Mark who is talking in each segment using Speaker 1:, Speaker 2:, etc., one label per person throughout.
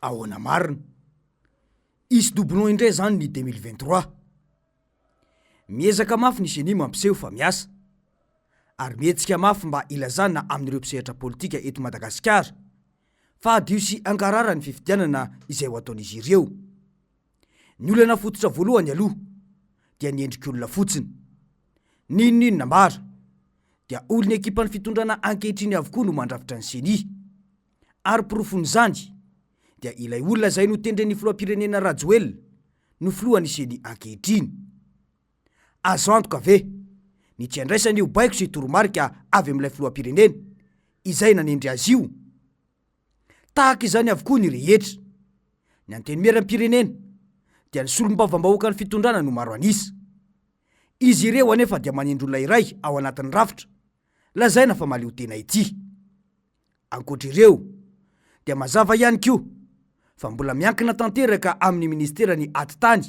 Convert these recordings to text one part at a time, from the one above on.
Speaker 1: Ahoana marina? Hisy doublon indray izany ny 2023. Miezaka mafy ny Ceni mampiseho fa miasa. Ary mihetsika mafy mba hilazana amin'ireo mpisehatra politika eto Madagasikara fa hadio sy hangarahara ny fifidianana izay ho ataon'izy ireo. Ny olana fototra voalohany aloha dia ny endrik'olona fotsiny. N'inon'inona ambara dia olon'ny ekipan'ny fitondrana ankehitriny avokoa no mandrafitra ny Ceni. Ary porofon'izany dia ilay olona izay notendren'ny filoham-pirenena Rajoelina no filohan'ny Ceni ankehitriny. Azo antoka ve ny tsy handraisany io baiko sy toromarika avy amin'ilay filoham-pirenena izay nanendry azy io? Tahaka izany avokoa ny rehetra. Ny Antenimierampirenena dia ny solombavambahoakan'ny fitondrana no maro an'isa. Izy ireo anefa dia manendry olona iray ao anatin'ny rafitra lazaina fa mahaleo tena ity. Ankoatra ireo dia mazava ihany koa fa mbola miankina tanteraka amin'ny minisiteran'ny Atitany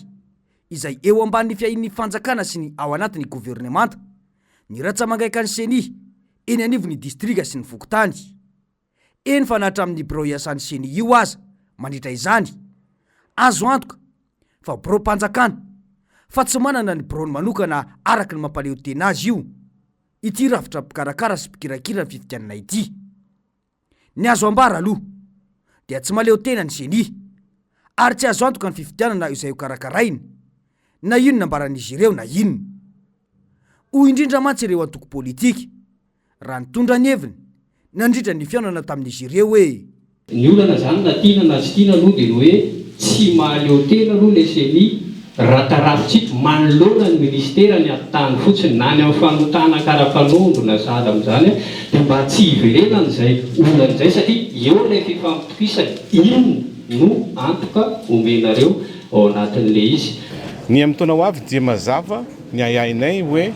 Speaker 1: izay eo ambanin'ny fiahian'ny fanjakana sy ny ao anatin'ny governemanta ny ratsa-mangaikan'ny Ceni eny anivon'ny distrika sy ny fokontany. Eny fa na hatramin'ny birao iasan'ny Ceni io aza mandritra izany. Azo antoka fa biraom-panjakana fa tsy manana ny biraony manokana araka ny mampaleo tena azy io ity rafitra mpikarakara sy mpikirakira ny fifidianana ity. Ny azo ambara aloha dia tsy mahaleo tena ny Ceni ary tsy azo antoka ny fifidianana izay hokarakarainy na inona ambaran'izy ireo na inona. Hoy indrindra mantsy ireo antoko politika raha nitondra ny heviny nandritra ny fihaonana tamin'izy ireo hoe.
Speaker 2: Ny olana izany na tiana na tsy tiana aloha dia ny hoe tsy mahaleo tena aloha ilay ceni raha tarafintsika manoloana ny minisitera ny ati-tany fotsiny na ny amin'ny fanotana kara-panondro na sahala amin'izany dia mba tsy hiverenana izay olana izay satria eo ilay fifampitokisana inona no antoka omenareo ao anatin'ilay izy.
Speaker 3: Ny amin'ny taona ho avy dia mazava ny ahiahinay hoe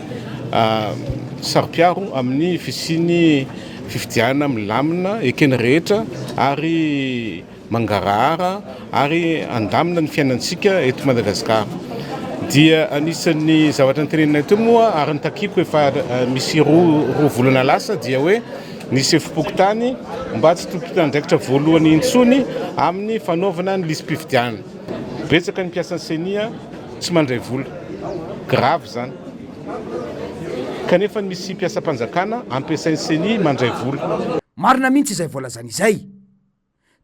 Speaker 3: saro-piaro amin'ny fisian'ny fifidianana milamina eken'ny rehetra ary mangarahara ary handamina ny fiainantsika eto Madagasikara. Dia anisan'ny zavatra noteneninay teo moa ary notakiako efa misy roa volana lasa dia hoe ny sefom-pokontany mba tsy tompon'andraikitra voalohany intsony amin'ny fanaovana ny lisi-pifidianana. Betsaka ny mpiasan'ny Ceni tsy mandray vola. Grave izany. Kanefa misy mpiasam-panjakana ampiasain'ny Ceni mandray vola.
Speaker 1: Marina mihitsy izay voalazany izay.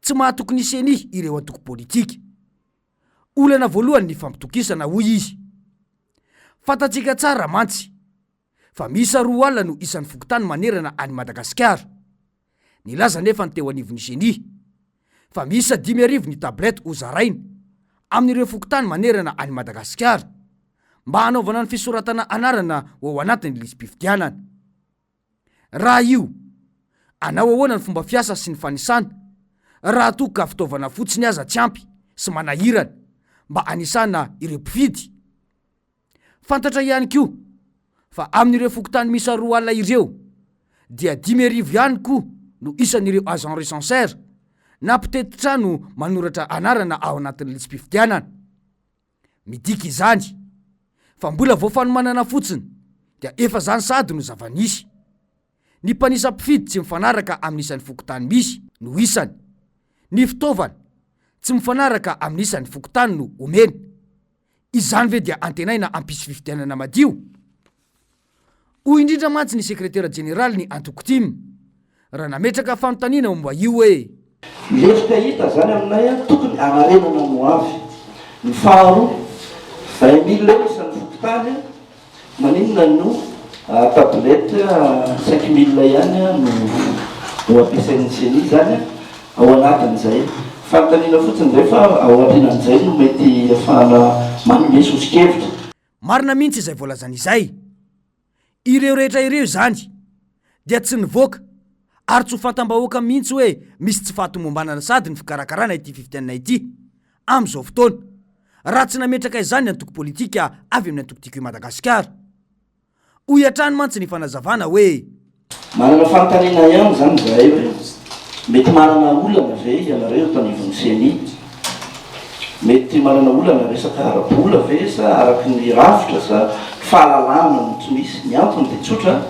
Speaker 1: Tsy mahatoky ny Ceni ireo antoko politika. Olana voalohany ny fampitokisana hoy izy. Fantatsika tsara mantsy fa miisa 20 no isan'ny fokontany manerana an'i Madagasikara. Nilaza anefa ny teo anivon'ny Ceni fa miisa 5000 ny tablette hozaraina amin'ireo fokontany manerana an'i Madagasikara mba hanaovana ny fisoratana anarana ho ao anatin'ny lisi-pifidianana. Raha io, anao ahoana ny fomba fiasa sy ny fanisana raha toa ka fitaovana fotsiny aza tsy ampy sy manahirana mba hanisana ireo mpifidy? Fantatra ihany koa fa amin'ireo fokontany miisa 20 ireo dia 5000 ihany koa no isan'ireo agent recenseur na mpitety trano manoratra anarana ao anatin'ny lisi-pifidianana. Midika izany fa mbola vao fanomanana fotsiny dia efa izany sahady no zava-nisy. Ny mpanisa mpifidy tsy mifanaraka amin'ny isan'ny fokontany misy no isany. Ny fitaovana tsy mifanaraka amin'ny isan'ny fokontany no omena. Izany ve dia antenaina hampisy fifidianana madio? Hoy indrindra mantsy ny sekretera jeneralin'ny antoko tim, raha nametraka fanontaniana momba io hoe.
Speaker 4: Ny hevitra hita izany aminay tokony hanarenana ny ho avy. Ny faharoa, 20 mille eo isan'ny fokontany, Maninona no tablette 5000 ihany no ho ampiasain'ny ceni izany ao anatin'izay? Fanontaniana fotsiny izay fa ao aorianan'izay no mety ahafahana manome soso-kevitra.
Speaker 1: Marina mihitsy izay voalazany izay. Ireo rehetra ireo izany dia tsy nivoaka ary tsy ho fantam-bahoaka mihitsy hoe misy tsy fahatomombanana sady ny fikarakarana ity fifidianana ity amin'izao fotoana raha tsy nametraka izany ny antoko politika avy amin'ny antoko Tiako i Madagasikara. Hoy hatrany mantsy ny fanazavana hoe.
Speaker 4: Manana fanontaniana ihany izany izahay hoe mety manana olana ve ianareo eto anivon'ny ceni? Mety manana olana resaka ara-bola ve sa araky ny rafitra sa fahalalana no tsy misy? Ny antony dia tsotra,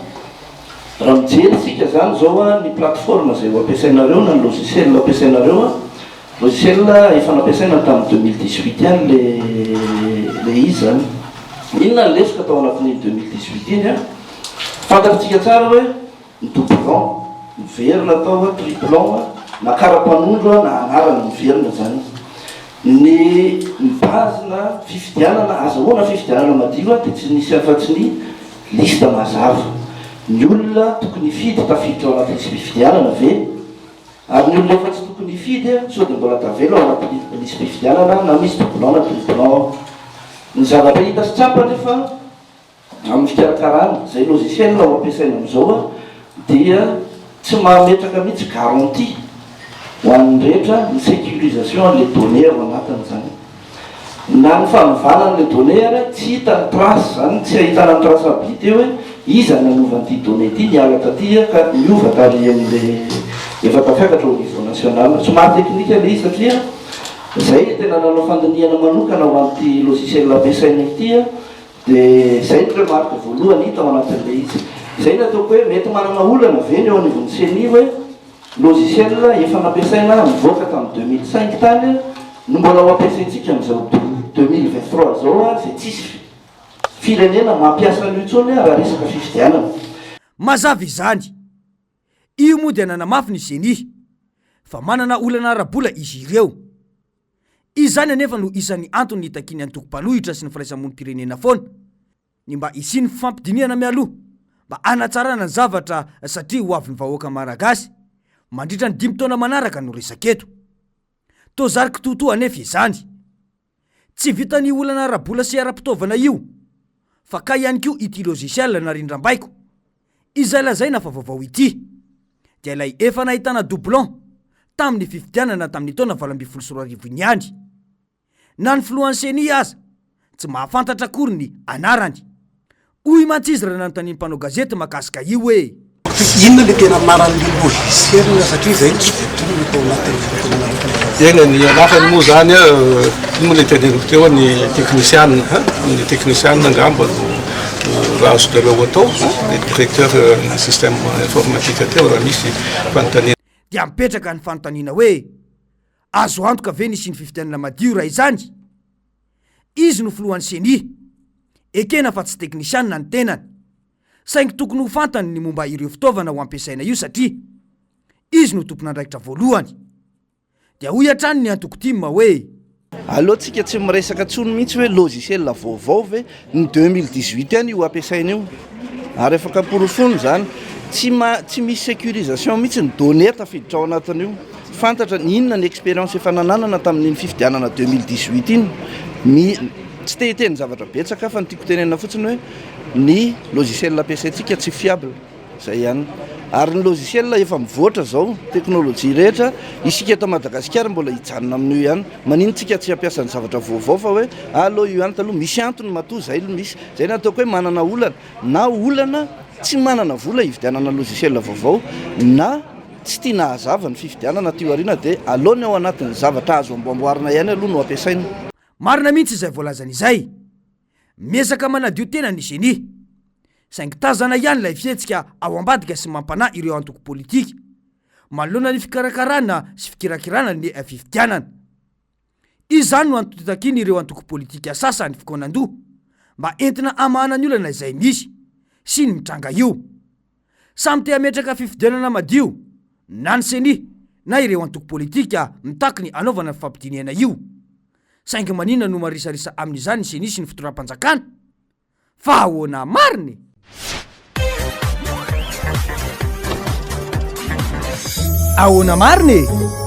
Speaker 4: raha mijery isika izany izao ny plateforme izay ho ampiasainareo na ny logiciel ampiasainareo. Logiciel efa nampiasaina tamin'ny 2018 ihany le le izy zany. Inona ny lesoka tao anatin'iny 2018 iny an? Fantatritsika tsara hoe ny doublon miverina tao an, triplon an, na kara-panondro an, na anarana miverina zany. Ny ny base-na fifidianana, azahoana fifidianana madio an, dia tsy nisy afa-tsy ny liste mazava. Ny olona tokony hifidy tafiditra ao anaty lisi-pifidianana ve? Ary ny olona efa tsy tokony hifidy sao dia mbola tavela ao anaty lisi-pifidianana na misy doublon na triplon ao. Ny zavatra hita sy tsapa anefa amin'ny fikarakarana izay logiciel ho ampiasaina amin'izao dia tsy mametraka mihitsy garantie ho an'ny rehetra ny sécurisation an'ilay données ao anatiny izany. Na ny fanovana an'ilay données ary tsy hita ny trace zany, tsy ahitana ny traçabilité hoe iza no nanova an'ity données ity niala taty ka niova tary amin'ilay efa tafiakatra au niveau national. Somary teknika ilay izy satria zay tena nanao fandinihana manokana ho an'ity logiciel ampiasaina ity dia izay ny remarque voalohany hita ao anatin'ilay izy. Izay no ataoko hoe mety manana olana ve ny eo anivon'ny ceni hoe Logiciel efa nampiasaina nivoaka tamin'ny 2005 tany no mbola ho ampiasaintsika amin'izao 2023 izao izay tsisy firenena mampiasa an'io intsony raha resaka fifidianana.
Speaker 1: Mazava izany. Io moa dia nanamafy ny Ceni fa manana olana ara-bola izy ireo. Izany anefa no isan'ny antony nitakian'ny antoko mpanohitra sy ny firaisamonim-pirenena foana ny mba hisian'ny fifampidinihana mialoha mba hanatsarana ny zavatra satria ho avin'ny vahoaka Malagasy mandritra ny dimy taona manaraka no resaka eto. Toa zary kitoatoa anefa izany. Tsy vitan'ny olana ara-bola sy ara-pitaovana io fa kay ihany koa ity logiciel na rindrambaiko izay lazaina fa vaovao ity dia ilay efa nahitana doublon tamin'ny fifidianana tamin'ny taona 2018 iny ihany. Na ny filohan'ny Ceni aza tsy mahafantatra akory ny anarany. Hoy mantsy izy raha nanontanian'ny mpanao gazety mahakasika io hoe.
Speaker 5: Inona ilay tena anaran'ilay logiciel satria izay no tsy voatonona tao anatin'ny votoatin'anarana.
Speaker 3: Eny, ny anarany moa izany, iny moa ilay teneniko teo, ny teknisiana, ny teknisiana angamba no raha azonareo atao, ny directeur ny système informatique teo raha misy fanontaniana.
Speaker 1: Dia mipetraka ny fanontaniana hoe. Azo antoka ve ny hisian'ny fifidianana madio raha izany? Izy no filohan'ny Ceni. Ekena fa tsy teknisianina ny tenany. Saingy tokony ho fantany ny momba ireo fitaovana ho ampiasaina io satria izy no tompon'andraikitra voalohany. Dia hoy hatrany ny antoko tim hoe.
Speaker 4: Aleo tsika tsy miresaka tsony mihitsy hoe logiciel vaovao ve ny 2018 ihany io ampiasaina io ary afaka porofoina izany tsy ma tsy misy sécurisation mihitsy ny données tafiditra ao anatin'io fantatra ny inona ny expérience efa nananana tamin'iny fifidianana 2018 iny ny tsy te hiteny zavatra betsaka fa ny tiako tenenina fotsiny hoe ny logiciel ampiasaintsika tsy fiable Zay ihany. Ary ny logiciel efa mivoatra zao, teknolojia rehetra, isika eto Madagasikara mbola hijanona amin'io ihany. Maninona tsika tsy hampiasa ny zavatra vaovao fa hoe aleo io ihany taloha, misy antony matoa zay no misy. Zay no ataoko hoe manana olana, na olana tsy manana vola hividianana logiciel vaovao, na tsy tiana hazava ny fifidianana aty aoriana dia aleo ny ao anatin'ny zavatra azo amboamboarina ihany aloha no ampiasaina.
Speaker 1: Marina mihitsy izay voalazany izay. Miezaka manadio tena ny Ceni. Saingy tazana ihany ilay fihetsika ao ambadika sy mampanahy ireo antoko politika manoloana ny fikarakarana sy fikirakirana ny fifidianana. Izany no antony takian'ireo antoko politika sasany fikaonandoha mba entina hamahana ny olana izay misy sy ny mitranga io. Samy te hametraka fifidianana madio na ny Ceni na ireo antoko politika mitaky ny hanaovana fifampidinihana io. Saingy maninona no marisarisa amin'izany ny Ceni sy ny fitondram-panjakana? Fa ahoana marina e? Ahoana marina e?